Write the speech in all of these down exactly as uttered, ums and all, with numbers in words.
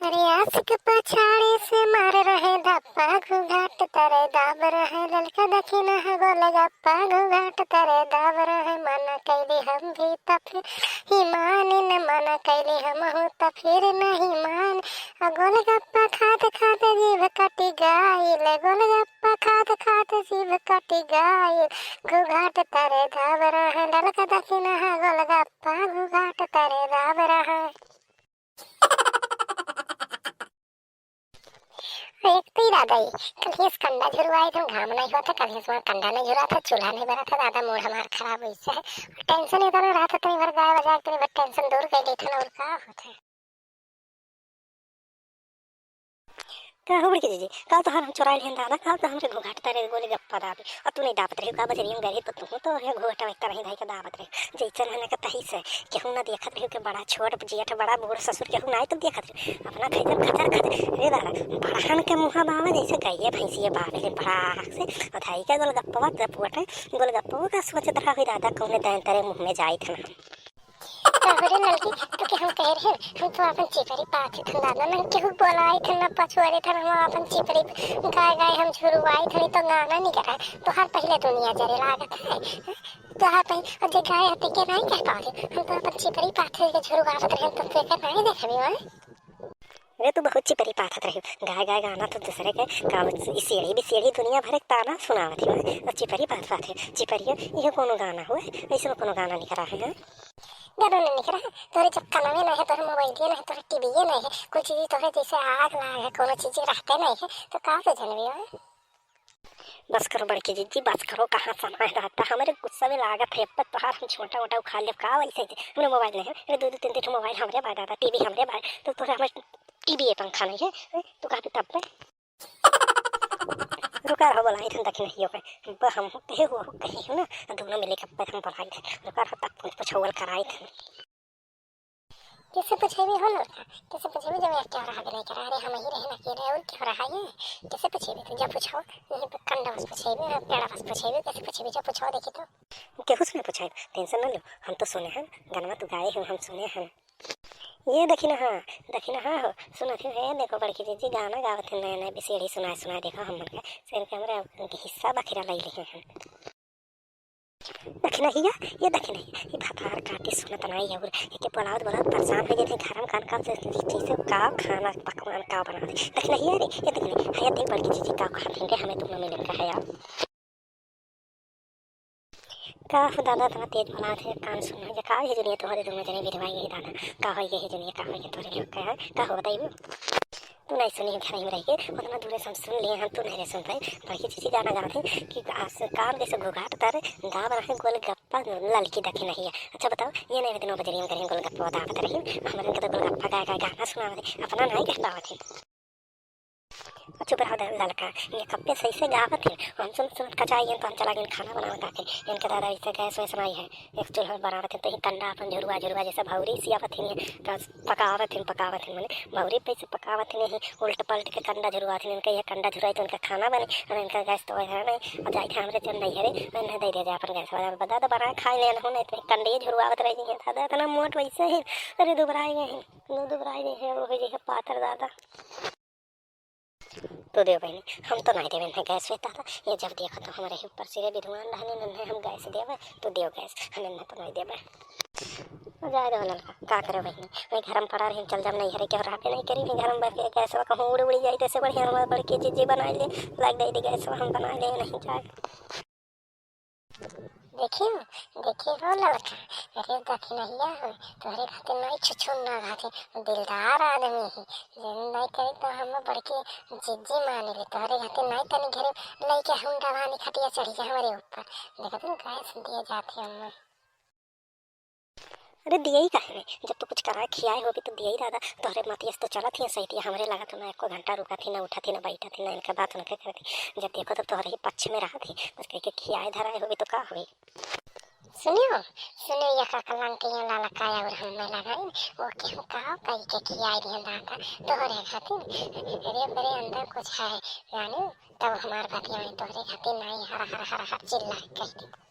अरे आशिक पछाड़े से मार रहे धप्पा, घूंघाट तरे दाब रहे, ललका दखिना है गोलगप्पा, घूंघाट तरे दाब रहे, मना कैली हम भी त फिर ही मानी न, मना कैली हम हूँ त फिर नहीं मान। आ गोलगप्पा खात खात जीभ कटी गाइल, गोलगप्पा खात खात जीभ कटी गाइल, घूंघाट तरे दाब रहे, ललका दखिना है गोलगप्पा, घूंघाट तरे दाब रहे। एक तो ही दादा, ये कल ही इस कंडा झुरवाए थे, घाम नहीं हुआ था, कल ही इस वहाँ कंडा नहीं झुरा था, चूल्हा नहीं बरा था, दादा मूड हमार खराब हुई से है। टेंशन इतना रहा था, इतनी भर गाय बजा के इतनी भर टेंशन दूर कर ली था ना, और का होता है। का हो बड़की जीजी, का तोहार हम चुराइल हन दादा, का तो हमरे घूंघट तरे गोलगप्पा दाबी, और तू नहीं दाबत रही का बजरियम गरीब तो तू तो है घूंघट में तरह धाई के दाबत रही। जैसन है ना के तही से, केहू ना देखत रहियो के बड़ा छोट जेठ बड़ा बूढ़ ससुर केहू ना तो देखत रहियो। अपना खैतर खतर खतर, रे दादा, बड़हन के मुँह बावा जैसे गइये भैंसिए बाप रे बड़ा आँख से। अधाई के गोलगप्पवा दपुअट, गोलगप्पवा का सोचत रहा हुई दादा कौने दान तरे मुँह में जाई थे ना। तोहरे लड़की तो के हम कह रहे हैं, हम तो अपन चिपरी पाथे थे दादा, ना केहू बोलाई थे ना पछुआरे थे, हम अपन चिपरी गाय गाय हम झुरुआई थे, तो गाना नहीं करा। तोहार पहले दुनिया जरे लागत है। तोहार पहले, और जे गाय हते के नहीं कह पावे, हम तो अपन चिपरी पाथे के झुरुआवत रहे, तो के नहीं देखबी वहाँ। अरे तू बहुत चिपरी पाथत रही, गाय गाय गाना तो दूसरे के का, ई सीढ़ी भी सीढ़ी दुनिया भर एक ताना सुनावत ही, और चिपरी पाथ पाथे, चिपरिया, यह कोनो गाना हुआ, ऐसे कोनो गाना निकला है, हाँ? गाना नहीं निकला है, तोरे जब कनवे नहीं है, तोरे मोबाइल नहीं है, तोरे टीवी नहीं है, कुछ भी तोरे जैसे आग लाग है, कोनो चीज रहते नहीं है, तो का से जनबी हो? बस करो बड़की जीजी, बस करो, कहाँ समय रहता, हमरे गुस्सा में लागत है, पर तोहार हम छोटा मोटा उखाड़ लेब का वैसे जे, हमरे मोबाइल नहीं है, अरे दो दो तीन तीन ठो मोबाइल हमरे बा दादा, टीवी हमरे बा, तो तोरे हमरे टीवी है, पंखा नहीं है, हैं? तू कहाँ पे तब पे? रुका रहो, बोलाई थन दखिनहियो के, ब-, हम हो कहे हुआ हो कहे हो ना, दोनों मिले के पे हम बोलाई थे, रुका रहो, तब कुछ पछौल कराई थे। किसे पूछेबी हो लड़का? किसे पूछेबी जब एक क्या रहा नहीं करा? अरे हम ही रहे ना के रहे और क्यों रहा ये? किसे पूछेबी तू? जब पूछो, यहीं पे कंडा बस पूछेबी, पेड़ा बस पूछेबी, किसे पूछेबी? जब पूछो देखी तो। केहू से नहीं पूछाई, टेंशन ना लो, हम तो सुने हैं, गनवा तू गाए हो, हम सुने हैं। ये दखिनहा, दखिनहा हो, सुनत हो, हे देखो बड़की जीजी गाना गावत है नया नया, सीढ़ी सुनाए सुनाए, देखो हम मन के, से इनके हमरे हिस्सा बखिरा लई लिहे हैं। दखिनहिया, ये दखिनहिया, ये भतार काटी सुनत नाई है, और एके बोलावत बोलावत परेशान हो गए थे, घर में कान काम से जैसे का खाना पकवान का बना दे। दखिनहिया रे, ये दखिनहिया, हे देख बड़की जीजी का खात हैं रे, हमें तुम मिले का है यार। का हो दादा, इतना तेज बोलावत है, कान सुन हो जा, का है जुनिया तोहरे दोनों जने विधवा ये दादा, का हो ये जुनिया, का हो ये तोहरे लोग का है, का हो बताइए। तू नहीं सुनी घर में रह के, उतना दूर से हम सुन लिए, हम तू नहीं रे सुन रहे। बड़की जीजी गाना गावत है कि आस-, काम जैसे घोघाट तर, दाब रहे गोलगप्पा ललकी दखिनहिया। अच्छा बताओ, ये नहीं दिनों बजरियम करें गोलगप्पा दाबत रही, हमारे इनके तो गोलगप्पा गाय गाय गाना सुनावत है, अपना नहीं कह पावत है। चुप रहो द-, ललका, ये कब्बे सही से गावत है, हम सुन सुनत कचाई हैं तो हम चला गए खाना बनावत आके, इनके दादा ऐसे गैस वैस नहीं है। एक चूल्हा बनावत हैं, तो ही कंडा अपन झुरुआ झुरुआ जैसे भौरी सियावत हैं, तो पकावत हैं, पकावत हैं, माने भौरी पे से पकावत हैं, ही उल्ट पलट के कंडा झुरुआत हैं। इनका ये कंडा झुरुआई तो इनका खाना बने, और इनका गैस तो है नहीं। और जाई थे हमरे जन नहीं है रे, उन्हें दे दे जाए अपन गैस वाला, बता दो बना खाई लेना हो, नहीं तो कंडे झुरुआवत रह गई है दादा, इतना मोट वैसे ही, अरे दुबराए गए हैं, दो दुबराए गए हैं, वो हो जाए पातर दादा। तो देव बहिनी, हम तो नहीं देवे इन्हें गैस वे दादा। ये जब देखो तो हमारे ही ऊपर सिरे विद्वान रहने नन्हे हम गैस देवे, तो देव गैस, हम इन्हें तो नहीं देवे। जाए दो ललका, का करे बहिनी, वही घर में पड़ा रही, चल जब नहीं हरे, क्यों रहबे नहीं करी, वही घर में बैठ के गैस वा कहूँ उड़ उड़ी जाए, तो ऐसे बढ़िया हमारे बड़की जीजी बनाए ले, लाग दे दे गैस वा, हम बनाए ले, नहीं जाए। देखियो, देखियो ललका, अरे दखिनहिया हो, तोहरे खातिर नाई छुछुन ना घाटे, दिलदार आदमी है। जन नाई करे तो हम बड़की जिज्जी माने ले, तोहरे खातिर नाई तनी घरे लइके हम डरानी खटिया चढ़ी के हमरे ऊपर। देखा तुम गैस दिए जाते हम। अरे दिए ही काहे में, जब तू कुछ कराए खियाए होबी तो दिए ही दादा, तोहरे मतियस तो चलत ही सही थी, हमरे लगा तो ना एको घंटा रुका थी, ना उठा थी, ना बैठा थी, ना इनके बात उनके करती। जब देखो तब तोहरे ही पक्ष में रहा थी, बस कह के खियाए धराए होबी तो का हुई। सुनियो, सुनियो, ये का कलंक ये ललका और हम में लगाई, वो केहू का कही के खियाई दिहन दादा, तोहरे खातिर। अरे, ओकरे अंदर कुछ है, जानी, तब हमार बतिया में तोहरे खातिर नाई हर हर हर हर चिल्ला के कह दे।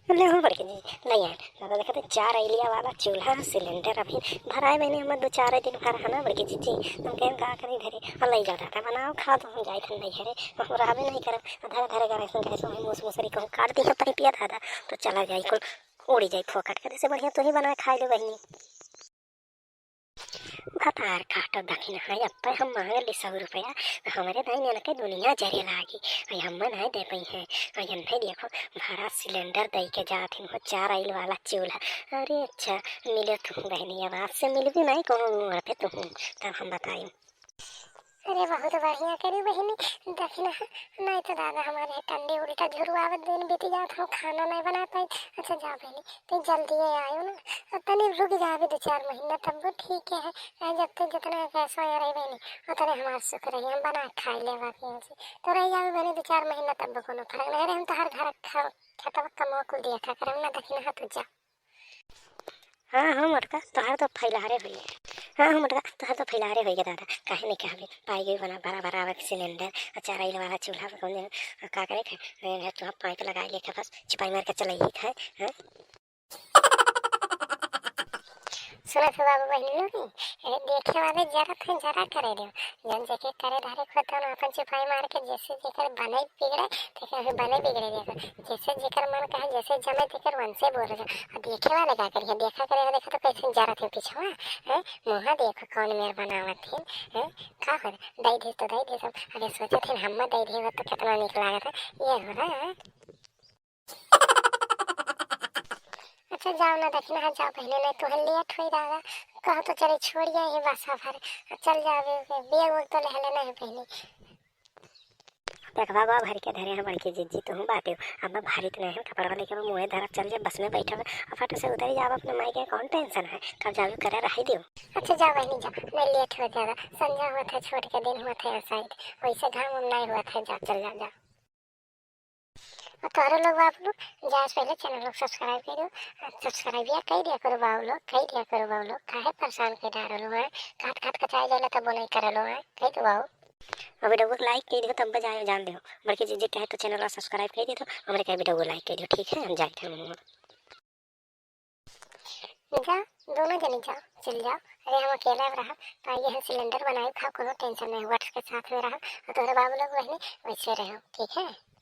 ले हो बड़की जीजी, ले आए। दादा देखा तो चार आइलिया वाला चूल्हा, सिलेंडर अभी भराए बहिनी, हमर दो चार दिन भर है ना बड़की जीजी। हम कहें का करी धरी, और ले जाओ दादा, बनाओ, खाओ, तो हम जाए थे नहीं घरे, हम रहबे नहीं करब। धरे धरे गैस, गैस में मूस मुसरी कहूँ काट दी है, तनी पिया दादा, तो चला जाए कुल, उड़ी जाए फोकट के। से बढ़िया तू ही बनाए खाए ले बहिनी। भतार काटो दखिनहा, अब्बे हम मांग ली सौ रुपया, हमरे दाई ननके दुनिया जरे लागी। आई हम्मे नहीं दे पई है। आई हम नहीं देखो, भरा सिलेंडर दई के जात हिन हो, चार आइल वाला चूल्हा। अरे अच्छा, मिले तू बहिनी, अब आज से मिलबी नहीं कोनो मोड़ पे तू, तब हम बताई। अरे बहुत बढ़िया करी बहिनी, दखिनहा, नहीं तो दादा हमारे टंडी उल्टा झुरवावत दिन बीती जात, हम खाना नहीं बना पाई। अच्छा जा बहिनी, तो जल्दी आयो ना, अब तनी रुक जावे दो चार महीना, तब वो ठीक है। आ जब तक जितना गैस वगैरह रही बहिनी, उतने हमार सुख रही, हम बना के खाई ले बाकी से। तो रह जावे बहिनी दो चार महीना, तब वो कोनो फर्क नहीं रहे, हम तो हर घर खा-, खेतवा कमवा कुल दिया खा करम ना, दखिनहा तू जा। हाँ, हाँ, मोटका, तोहार तो फैलारे होई है। हाँ, हाँ, मोटका, तोहार तो फैलारे होई है, दादा। काहे नहीं कहबे? पाई गई बना भरा भरा आवे के सिलेंडर, और चार आइल वाला चूल्हा पे कौन जाने, और का करे के? अरे, तुहाँ पाइप लगा लेके बस, चिपाई मार के चलाई है, हैं? सुनत हो बाबू बहिनी लोग, अरे देखे वाले जरत हैं, जरा करे दो। जन जेके करे धारे खोता ना, अपन चिपाई मार के जैसे जेकर बने बिगड़े, देखे अभी बने बिगड़े देखो। जैसे जेकर मन कहे, जैसे जमे तेकर वंसे बोल रहे। अब देखे वाले का करिए, देखा करे, देखा तो कैसे जरत है पिछवा, हैं? मुँहा देखो कौन मेर बनावत है, हैं? का हो, दई दे तो दई दे सब। अरे सोचत है हम दई दे तो कितना निक लागत है, ये हो रहा है। अच्छा जाओ ना दखिनहा, जाओ पहले, नहीं तो लेट होई दादा। कहो तो चले छोड़िया ये बसा भर, चल जावे, बैग वैग तो ले लेना है पहले। बैगवा भर के धरे हैं बड़की जीजी, तुहूँ बाटे। अब भारी तो नहीं है, कपड़वा लेके अब मुँहे धरब, चल जाए बस में बैठब, अब फट से उतरी जाब अपने माई के, कौन टेंशन है, कब जावे करे रही दियो। अच्छा जा बहिनी जा, नहीं लेट हो जाएगा, संझा हुआ था, छोट के दिन हुआ था शायद, वैसे घाम उम नहीं हुआ था, जा चल जा, जा। और तोहरे लोग बाबू लोग, जा पहले चैनल लोग सब्सक्राइब कर दो, सब्सक्राइब या कह दिया करो बाबू लोग, कह दिया करो बाबू लोग, काहे परेशान के डारो लोग हैं, काट काट कचाए जाला तब वो नहीं करे लोग हैं, कह दो बाबू। और वीडियो को लाइक कर दियो तब बजाए जान दो, बड़की जीजी कहे तो चैनल सब्सक्राइब कर दियो, तो हमरे कहे वीडियो को लाइक कर दियो, ठीक है, हम जाए थे हम। जा, दोनों जने जाओ, चल जाओ। अरे हम अकेला अब रहब, तो आइए हम सिलेंडर बनाई खाओ, कोनो टेंशन नहीं, वट्स के साथ में रहब। और तोहरे बाबू लोग बहनी वैसे रहो, ठीक है?